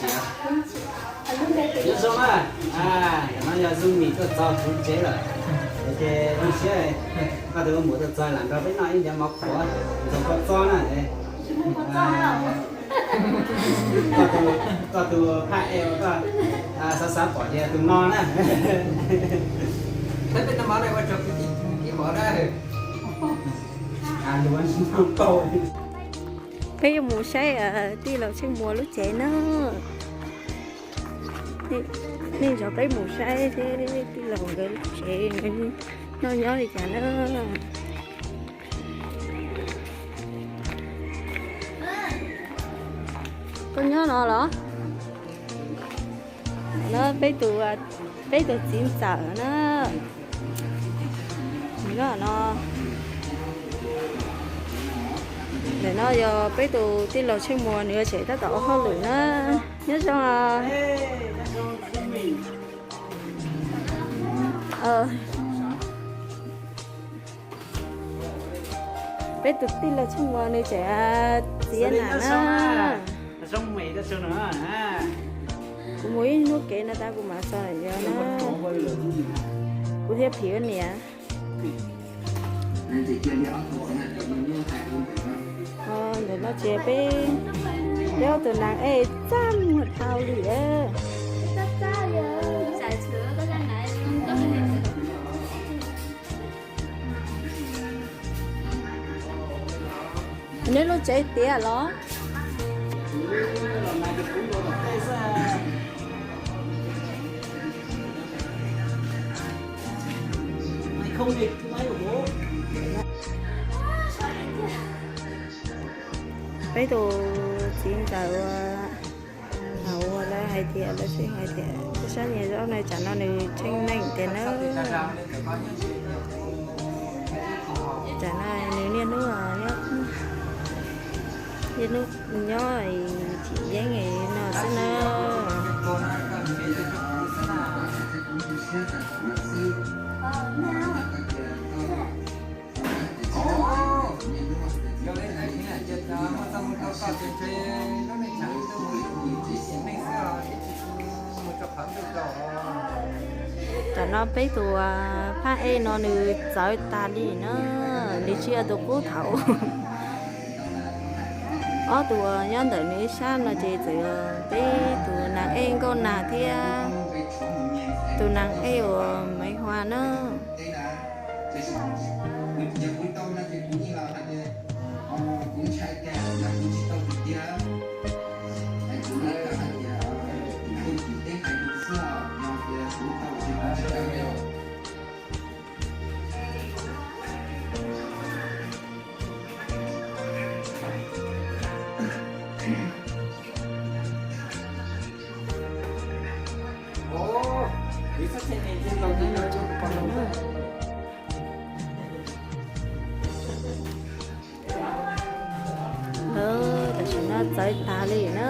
Nyob zoo na, no yog Zoom meet tuaj txog kuv tsev lawm, ces zoo siab koj tus ua muam tuaj txog lam nrog peb noj ib ncav mov qhuav ntxoov koj txob na. Koj tus phaj ej uas koj xav xav pom ces tus no na. Peb yuav mus saib tij laug Tsheej Muas lub tsev na. Nej nrog peb mus saib seb tij laug nkawd lub tsev noj nyob li cas na. Koj nyob no los? No peb tus, peb tus txiv ntxawm na. Nyob no. Ntawm no yog peb tus tij laug Tsheej Muas nws tseem tab tom ua hauj lwm na. Nyob zoo. Peb tus tij laug Tsheej Muas nws tseem txiav nam na. Kuv mus ib hnub kev no tas kuv mam txog yog na. Kuv thiaj phim ua niam. Ntawm no ces peb, peb ob tug nas ej txaj muag dhau li. Neb lub tsev tiav los? Peb tus txiv ntxawm uas ua lawv hais tias lawv tseem hais tias peb sab nyias zaub no tsam no nws tsheej neeg tiag na. Tsam no nws niaj hnub nyob, niaj hnub nyob chim yeeb no xwb na. Tam no peb tus phaj ej no nws txawv tas li na, nws tsis yog tus qub thaum ob tug nyob ntawm nws ib sab no ces txawm yog peb tus nas ej Nkauj Nag thiab tus nas ej uas Maiv Hua na. Tam sim no txawv tas li na.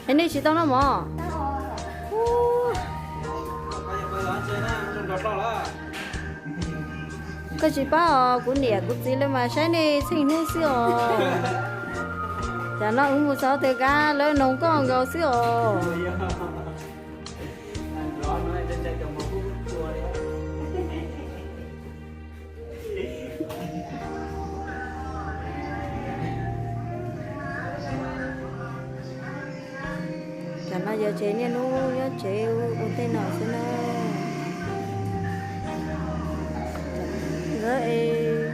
Es nej tsis tau noj mov? Koj tsis paub os, kuv niam kuv txiv lawv mas saib nej txheej hnub xwb os. Tam no wb mus txog twg kab lawv noog koj nkaus xwb os. Tam no yog tsev niaj hnub nyob tsev ua tej no xwb na. Nkawd es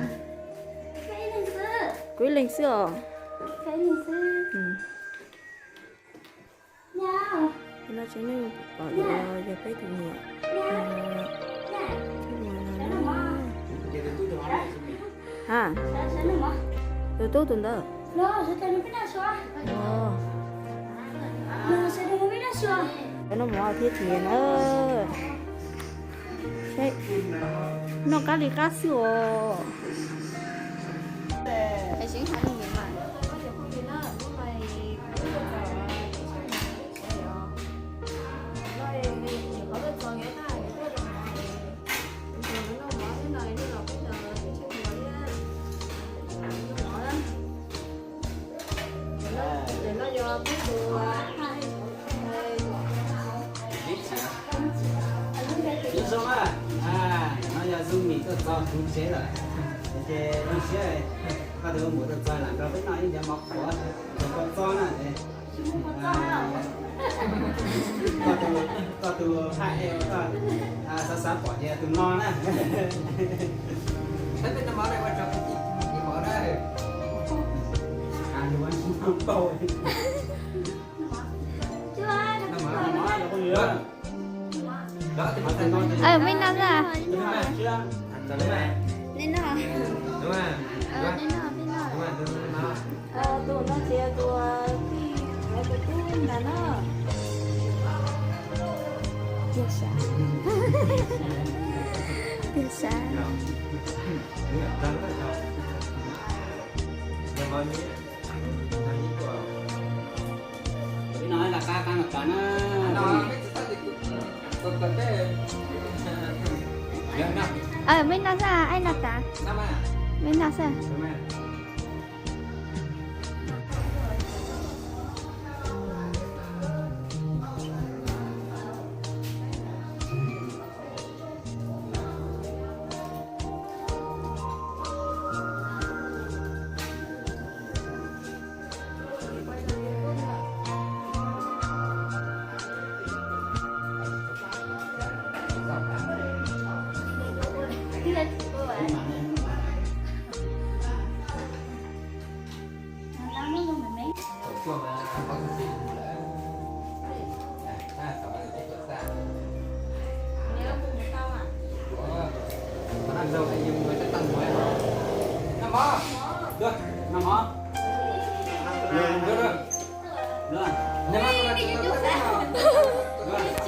kuv ib leeg xwb os. No tsev neeg pom yog peb tus niam, ha, tus tub tus ntawd. Noj mov thiab tiag na. Noj qab li qab xwb os. Ces no yog peb tus Kuv tsev lawm, ces zoo siab koj tus muam tuaj txog lam nrog peb noj ib ncav mov qhuav, nrog koj txob na. Koj tus haj e, koj xav xav pom ces tus no na. Mej noj xwb. Nej noj. Nej noj, nej noj. Tus no ces tus, tus tub ntag na. Tiag sas. Tiag sas. Mej noj xwb, mej noj xwb.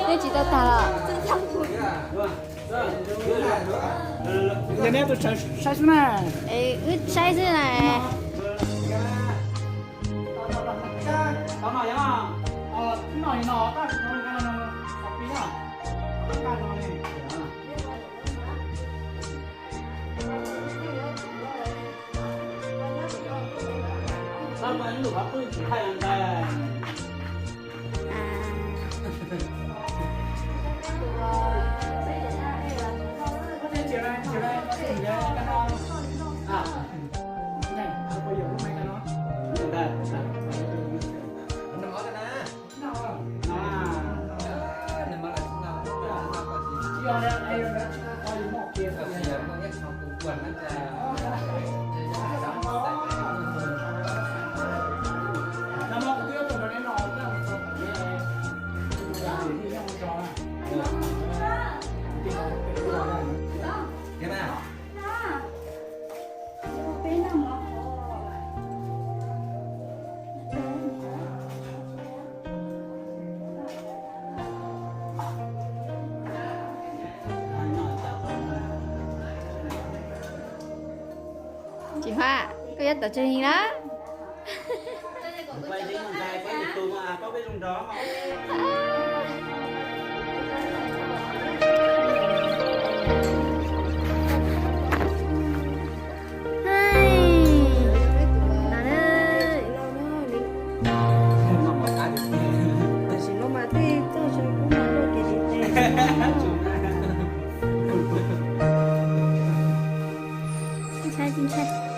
Nej tsis tau tag los? Yog nej tus tsawv saib xwb na. Wb saib xwb na. Tsis Hua, koj yuav tawm tsev li na. Tam sim no mas tej txoj sev kub no tuaj kev tiv tes. Ntshai tsis ntshai.